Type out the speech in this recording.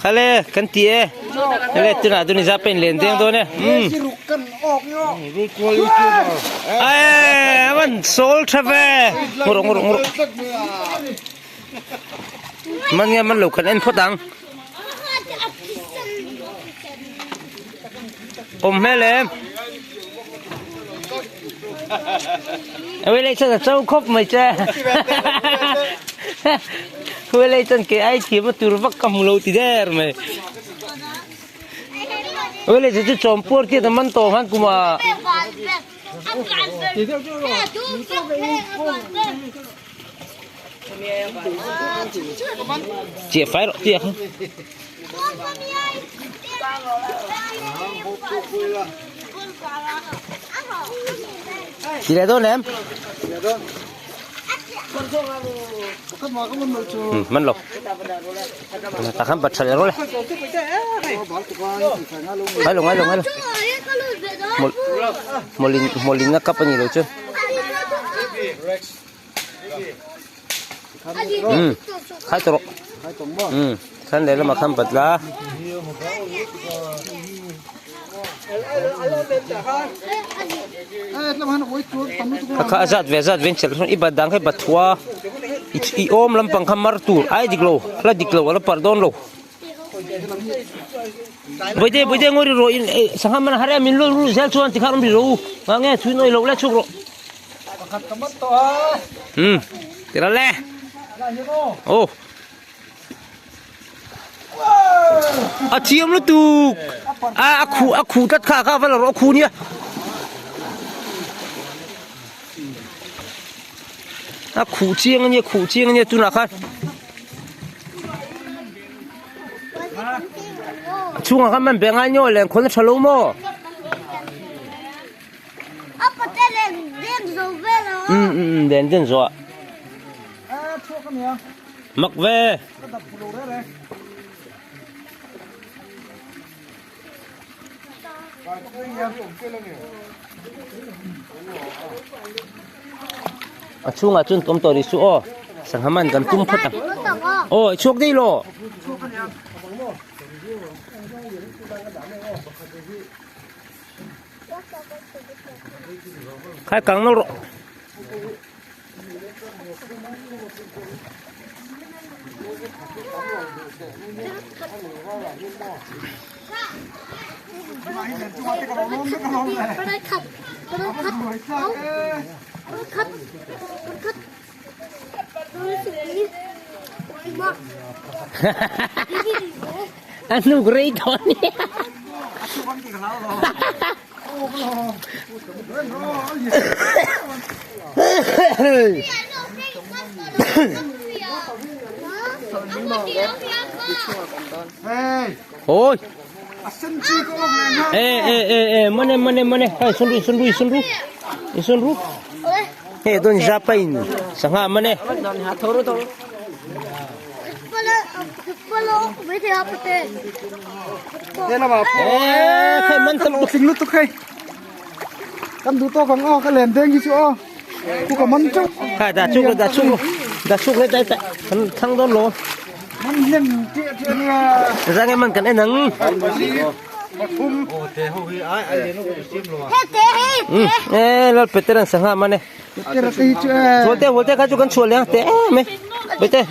Khale kan ti e. Hele tunah chu ni za pen len deng dawn e. Um. Ai man sol tha ve. Nguruk nguruk nguruk. Man nge man lo khan en phawt ang. Awm hmel em. Ui lei chuan a cho khawp mai che. Ui lei chuan kei ai thiam a tur vak ka hmu lo ti der mai. Ui lei chu chu chawm puar chiat a man tawh khan kuma. Chiah fai rawh chiah kha. Ti leh dawn em? Man lo. Ta khan bat tha leh rawh le. Ngai lo ngai lo ngai lo. Mawlin mawlin a kap a ni lo chu. Um khai tawh rawh um khan leh lamah khan bat la. Kha kha a zat ve a zat ve in chelh i bat dan kha i bat thua i awm lampang kha mar tur ai dik lo la dik lo a la parh dawn lo. Bawihte bawihte ngawi ri rawh in sangha man a har em in lul ru zel chuan tikhan awm ri rawh u ngah nge chhui nawi loh le chhuk rawh. Pakhat ka mat tawh a. Um tira le. Oh. A thiam lutuk. A a khu a khu tlat kha kha vala rawh a khu nia. A khu chiang ania khu chiang ania tunah khan. A chhungah khan man bengai nyo leng khawn a tha lo maw? Um den den zo ah. Mak ve. A chhungah chuan tawm tawh rih suh aw. Sangha man kan tum phawt ang. Aw i chhuak daih lo. Khai kang no rawh. A hnuk rei dawn ni. Ôi. Ê ê ê ê mane mane mane. Hai sun ru sun ru sun ru. Sun ru. Hei dawn zapain sangha mane. Kan duh tawk ang aw ka len deng hi chu aw ku ka man teuh. Khai dah chuk dah chuk dah chuk le dai kan thang dawn lo. Man hnem tiah tiah nia. Zang em man kan en ang. E lal peter an sangha mane. Peter te hi chu e. Volte volte kha chu kan chhuah leh ang te em e. Bete.